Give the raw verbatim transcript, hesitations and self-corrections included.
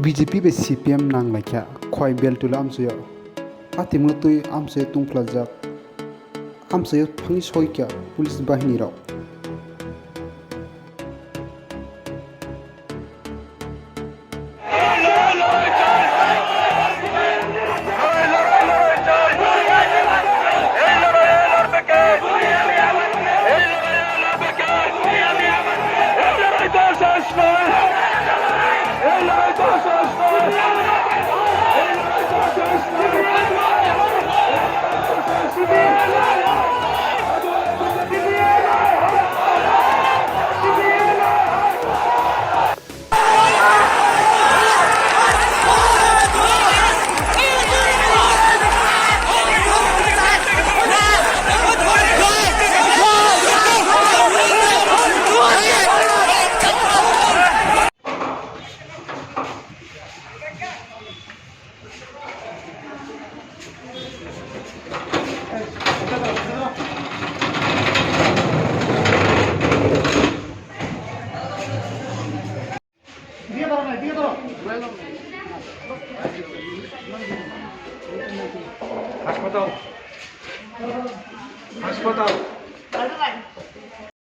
B J P bai C P M nang laikha, khoi Beltula amchaio. A tongmung twi amchaio tungphlajak. Amchaio thangwi soikha police bahini rok. হাসপাতাল, হাসপাতাল।